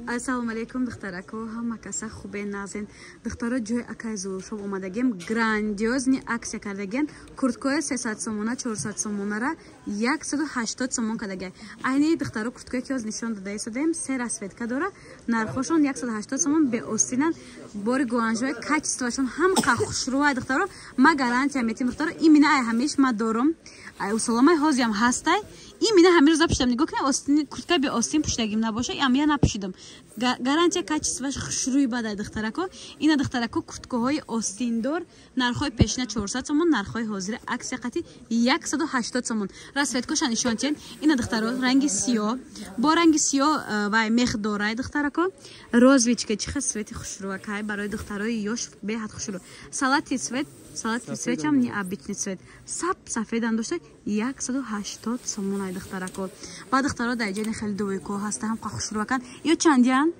Ассалому алайкум, духтарако, ҳама каса хубе, назен. Духтаро, ҷои акай Зуҳуршоб омадагем, грандиозный акция кардагем. Курткои 300 сомона, 400 сомонара 180 сомон кардагем. Айни духтаро, курткое ки ҳоз нишон дода истодаем, се расцветка дора, нархошон 180 сомон, беостинан, бори Гуанжои, качествоашон ҳам қа хушрӯай, духтаро, ма гарантия метим, духтаро, именно ай ҳамеш ма дорум. Ай усоламай ҳозиам ҳастай. Именно ҳамин рӯза пӯшидам, нигоҳ кунед, остин, куртка бе остин пӯшидагим набоша, ам я напӯшидам. Гарантия, качествоаш хушрӯи бадай, духтарако. Ина, духтарако, курткаҳои остиндор, нархҳои пешина 400 сомон, нархҳои ҳозира акция қати 180 сомон. Расцветкоша нишон тиҳед. Ина, духтаро, ранги сиёҳ, бо ранги сиёҳ вай мех дорай, духтарако. Розовичка, чӣ хел цвети хушрӯакай, барои духтарои ёш беҳад хушрӯ. Салатный цвет, салатный цветам, необычный цвет, сап сафедан дошта, 180 сомон ай, духтарако. Ба духтаро, дар ҷои хеле двойко ҳаста, ҳам хушрӯакан. Ё чандиян?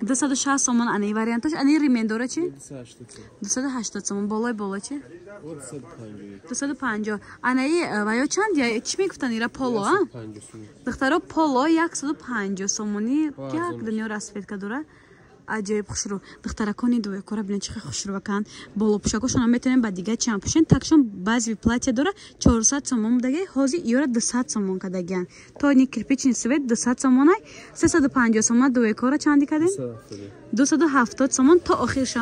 260 сомон. Ани вариантош, ани ремендора чи? 280 сомон. Болои боло чи? 250. Анаи ва ё чанд, я чӣ мегуфтанд ира, поло, а духтаро, поло 150 сомонӣ, як дунё расцветка дора, аҷоиб хушрӯ. Духтаракони, двойкора бинед, чӣ хел хушрӯаканд. Болопӯшакошона метавонем ба дигар чанд пӯшен. Такшон баъзе платья дора, 400 сомон будаги, ҳозир иёра 200 сомон кардагиян. То ни кирпичный цвет 200 сомонай, 350 сомон. Двойкора чанди кардем? 270 сомон то охирша.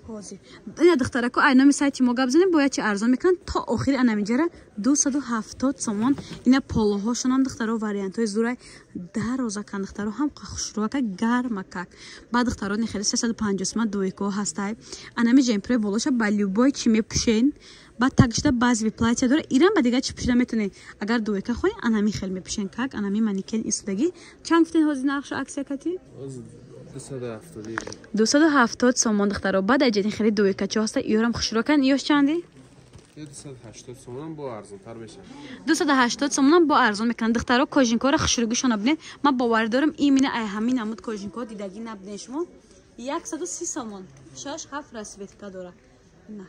Ҳозир ина, духтарако, ай номи сайти мо гап занем, бояд чи арзон мекунанд то охири. Анамиҷара 270 сомон. Ина полоҳошонам, духтаро, вариантҳои зурай дарозакан, духтаро, ҳам хушрӯака, гармакак. Баъд, духтаро, нехели 350 сомон двойко ҳастай. Анами джемперои болоша ба любой чи мепӯшен. Баъд тагшда баъзе платья дора, ирам ба дигар чи пӯшида метавонед. Агар двойка хоҳӣ, анами хел мепӯшен, как анами манекен истодагӣ. Чанд гуфтен ҳозир нархшо акция кати? 270 сомон, духтаро. Баъд аҷани хеле двойкачо ҳаста, иёрам хушрӯакан. Иёш чанди? 280 сомонам бо арзон мекунанд, духтаро. Кожинкора хушрӯгишона бинед, ман боварӣ дорам, именно ай ҳамин намуд кожинкаҳо дидагӣ набинед шумо. 130 сомон, шаш ҳафт расцветка дора. На,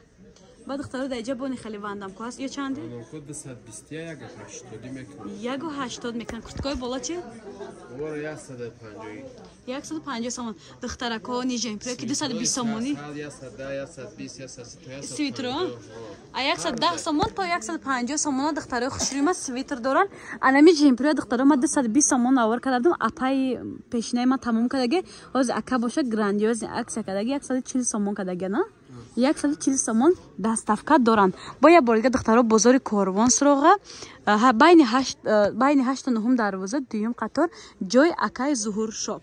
баъд, духтаро, дар иҷа бони хеле вандамко ҳаст. Ё чанди? 1,80 мекунанд. Курткаҳои боло чи? 150 сомон. Духтарако, нижемпиро ки 220 сомонӣ, свитеро а 110 сомон то 150 сомона, духтарои хушрӯима, свитер доранд. Анами джемперо, духтаро, ма 220 сомон навор кардам, апаи пешинаи ма тамом кардаги. Ҳозир ака боша, грандиозный акция кардаги, 140 сомон кардаги, на 140 сомон, доставка доранд. Бо як бор дига, духтаро, бозори Корвон суроға, байни ҳашту нуҳум дарвоза, дуюм қатор, ҷои акаи Зуҳур шоп.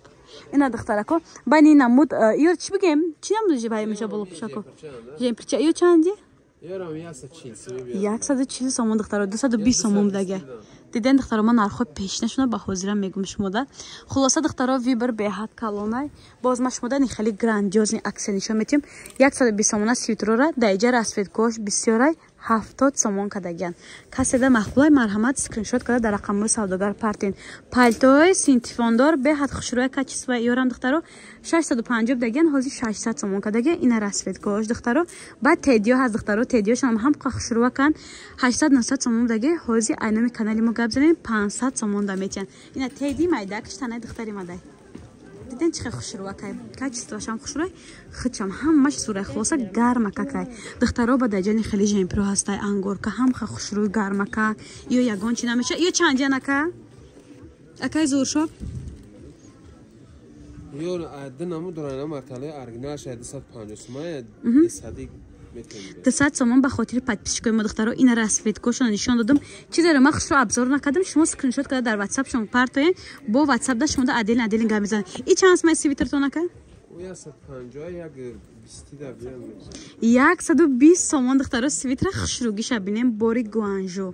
Ина, духтарако, байни намуд ё чӣ бигем, чӣ намуд бай меша, болопӯшако, жемперча, ё чанди? 140 сомон, духтаро, 220 сомон будаги. Диден, духтаро, ман нархҳои пешинашона ба ҳозира мегум шумода. Хулоса, духтаро, выбор беҳад калонай. Боз ма шумода ни хеле грандиозный акция нишон метиҳем. 120 сомона свитерора, дар иҷа расцветкош бисёрай, 70 сомон кардагиян. Каседа маъқулай, марҳамат, скриншот карда дар рақамҳои савдогар партен. Пальтои синтифондор беҳад хушрӯя, качество ёрам, духтаро, 650 будагиян, ҳозир 600 сомон кардагиян. Ина расцветкош, духтаро. Баъд тедиё ҳаст, духтаро, тедиёшонам ҳам хушрӯаканд, 800 900 сомон будаги, ҳозир айноми канали мо гап занем, 500 сомон да метиҳанд. Ина теди майдакш танаи духтари мадай, диден, чӣ хел хушрӯакай, качествоашам хушрӯай, хичам ҳамаш сурай. Хулоса, гармакакай, духтаро. Ба даҷани хеле жемпиро ҳастай, ангорка, ҳам ха хушрӯй, гармака, ё ягон чи намеша. Ё чандиян, ака, акай Зуҳуршоб? Ё ду намуд доранд, марталаи оригиналаш 250 сомон, 200. 200 сомон ба хотири подписчикои мо, духтаро. Ина расцветкошона нишон додам. Чизеро ман хушро обзор накардам, шумо скриншот карда дар ватсапшон партоен, бо ватсап да шумо да отдельно отдельно гап мезанед. И чанд сомаи свитертон, ака? 120 сомон, духтаро. Свитера хушрӯгиша бинем, бори Гуанжо.